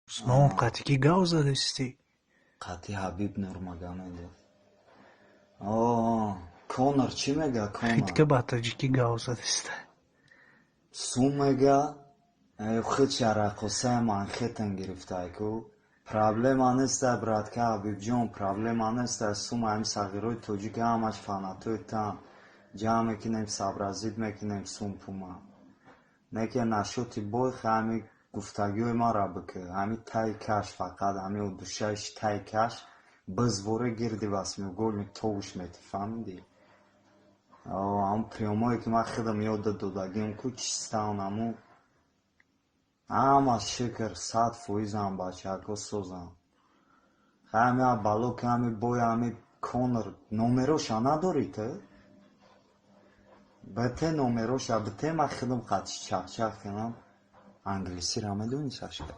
Усмон, қати ки гав задисти? Қати Ҳабиб Нурмагомедов. О, Конор чӣ мега, Конор? Хитка ба тоҷикӣ гав задиста. Сум мега, худша раққосаи Манхеттен гирифтай ку. Проблема неста, братка Ҳабибҷон, проблема неста. Сум ҳами сағирои тоҷик ҳамаш фанатои тан. Ҷамъ мекунем, сообразить мекунем сум пума. Не ки насчёти бой, ҳами гуфтагиҳои маро бикӯ. Ҳами тай каш фақат, ҳами удушаиш тай каш, бизворе гирди восьмиугольник товуш метӣ, фаҳмидӣ? Ҳамн приёмое ки ман худам ёдат додагиам ку, чистан ҳамун ҳама, шукр, 100%-ам бачаҳако созам. Ҳами бало ки ҳами бой, ҳами Конор номероша надорӣ ту? Бите номероша, бите, ман худам қатъи чақчақ кунам. Англисиро медонӣ, Сашка?